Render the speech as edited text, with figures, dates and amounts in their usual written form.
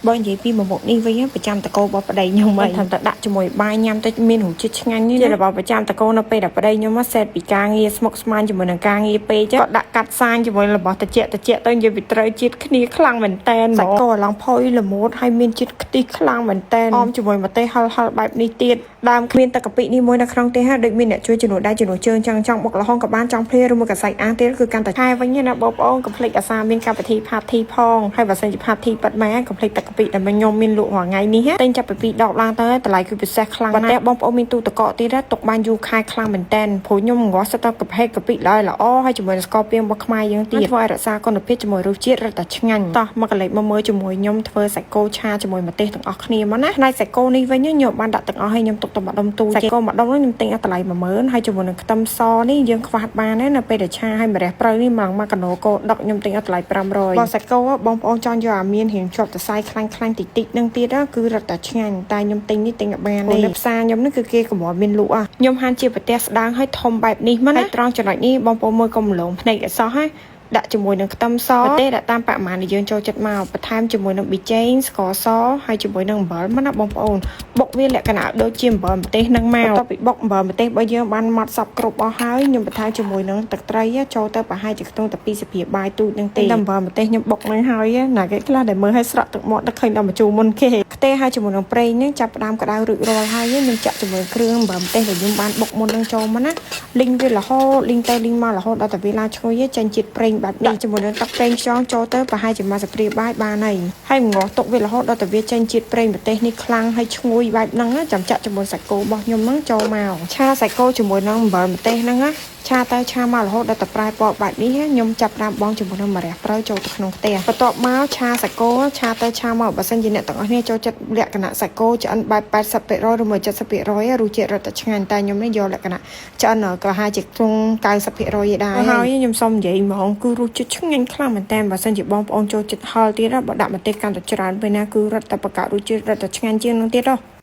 បើនិយាយពីមួយមុខនេះវិញប្រចាំតកោរបស់ប្តីខ្ញុំហើយធ្វើតែដាក់ជាមួយបាយញ៉ាំទៅមានរសជាតិឆ្ងាញ់នេះជារបស់ប្រចាំតកោនៅពេលដែលប្តីខ្ញុំមកសេតពីការងារស្មុគស្មាញជាមួយនឹងការងារពេកគាត់ដាក់កាត់សាញជាមួយរបស់តិចតិចទៅនិយាយពីត្រូវជាតិគ្នាខ្លាំងមែនតែនសាច់គោឡងផុយល្មូតហើយមានជាតិខ្ទិះខ្លាំងមែនតែនអមជាមួយម្ទេសហិលហិលបែបនេះទៀតដើមគ្មានទឹកកាពិនេះមួយនៅក្នុងទេហាដូចមានអ្នកជួយជំនួសដៃជំនួសជើងចង់ចង់បុកល្ហុងក៏បានចង់ភ្លាឬមួយកសាច់អាំងទៀតគឺកាន់តែឆែវិញណាបងប្អូនកុំភ្លេចអាសាមានកម្មវិធី party ផងហើយបើសិនជា party ប៉ាត់ម៉ែកុំភ្លេចទឹកកាពិដែលខ្ញុំមានលក់រាល់ថ្ងៃនេះទិញចាប់ពី2ដបឡើងទៅតម្លៃគឺពិសេសខ្លាំងណាស់តែបងប្អូនមានទូទឹកកកទៀតទុកបានយូរខែខ្លាំងមែនតែនព្រោះខ្ញុំងាស់សិតតែកាផេកាពិឡើយល្អហើយជាមួយនឹងស្ករពាងរបស់ខ្មែរយើងទៀតធ្វើឲ្យរក្សាគុណភាពជាមួយរសជាតិរឹតតែឆ្ងាញ់តោះមកកលេចមកមើលជាមួយខ្ញុំធ្វើសាច់គោឆាជាមួយម្ទេសទាំងអស់គ្នាមកណាផ្នែកសាច់គោនេះវិញខ្ញុំបានដាក់ទាំងអស់ហើយខ្ញុំទុកតែមួយដុំទូសាច់គោមួយដុំនោះខ្ញុំទិញអស់តម្លៃ10000ហើយជាមួយនឹងខ្ទឹមសនេះយើងខ្វះបានណានៅពេលដែលឆាហើយម្រះព្រៅនេះមកមកកណូគោដុកខ្ញុំទិញអស់តម្លៃ500បើសាច់គោបងប្អូនចង់យកអាមានរៀងជាប់សរសៃខ្លាញ់ខ្លាញ់តិចតិចនឹងទៀតគឺរឹតតែឆ្ងាញ់តែខ្ញុំទិញនេះទិញអត់បានទេនៅផ្សារខ្ញុំនេះគឺគេកម្រមានលក់ខ្ញុំហាន់ជាប្រទេសស្ដើងឲ្យធំបែបនេះមកណាត្រង់ចំណុចនេះបងប្អូនមើលកុំលងភ្នែកអសោះណាដាក់ជាមួយនឹងខ្ទឹមសម្ទេសដាក់តាមបរិមាណដែលយើងចូលចិត្តមកបន្ថែមជាមួយនឹងប៊ីចេងស្ករសហើយជាមួយនឹងអំបិលមកណាបងប្អូនបុកវាលក្ខណៈដូចជាអំបិលម្ទេសនឹងមកបន្ទាប់ពីបុកអំបិលម្ទេសរបស់យើងបានម៉ត់សពគ្រប់អស់ហើយខ្ញុំបន្ថែមជាមួយនឹងទឹកត្រីចូលទៅប្រហែលជាខ្ទង់តែ2ស្លាបបាយទូចនឹងទេអំបិលម្ទេសខ្ញុំបុកនឹងហើយណាគេខ្លះដែលមើលឲ្យស្រក់ទឹកមាត់នឹកឃើញដល់ម្ជូរមុនគេខ្ទេហើយជាមួយនឹងប្រេងនឹងចាប់ផ្ដើមក្តៅរួចរាល់ហើយខ្ញុំចាក់ជាមួយគ្រឿងអំបិលម្ទេសដែលខ្ញុំបានបុកមុននឹងចូលមកណាលីងវារហូតលីងទៅលីងមករហូតដល់តែវាឡើងឈ្ងុយចេញជាតិប្រេងបែបនេះជាមួយនឹងទឹកប្រេងខ្យងចូលទៅប្រហែលជាមួយស្ព្រាបាយបានហើយហើយងាស់ទុកវារហូតដល់តែវាចេញជាតិប្រេងម្ទេសនេះខ្លាំងហើយឈ្ងុយបែបហ្នឹងចាំចាក់ជាមួយសាច់គោរបស់ខ្ញុំហ្នឹងចូលមកឆាសាច់គោជាមួយនឹងអំបិលម្ទេសហ្នឹងណាឆាទៅឆាមករហូតដល់តែប្រែពណ៌បែបនេះខ្ញុំចាប់ផ្ដើមបងជាមួយនឹងម្រះព្រៅចូលទៅក្នុងខ្ទះបន្ទាប់មកឆាសាច់គោឆាទៅឆាមកបើសិនជាអ្នកទាំងអស់គ្នាចូលចិត្តលក្ខណៈសាច់គោឆ្អិនបែប80%ឬមួយ70%រសជាតិរត់តែឆ្ងាញ់តែខ្ញុំនេះយកលក្ខណៈឆ្អិនក៏ហាជាក្នុង90%ឯដែរហើយខ្ញុំសុំនិយាយហ្មងគឺរសជាតិឆ្ងាញ់ខ្លាំងមែនតើបើសិនជាបងប្អូនចូលចិត្តហឹរទៀតបើដាក់ម្ទេសកាន់តែច្រើនពេលណាគឺរត់តែបកករសជាតិរត់តែឆ្ងាញ់ជាងនឹងទៀតហ៎។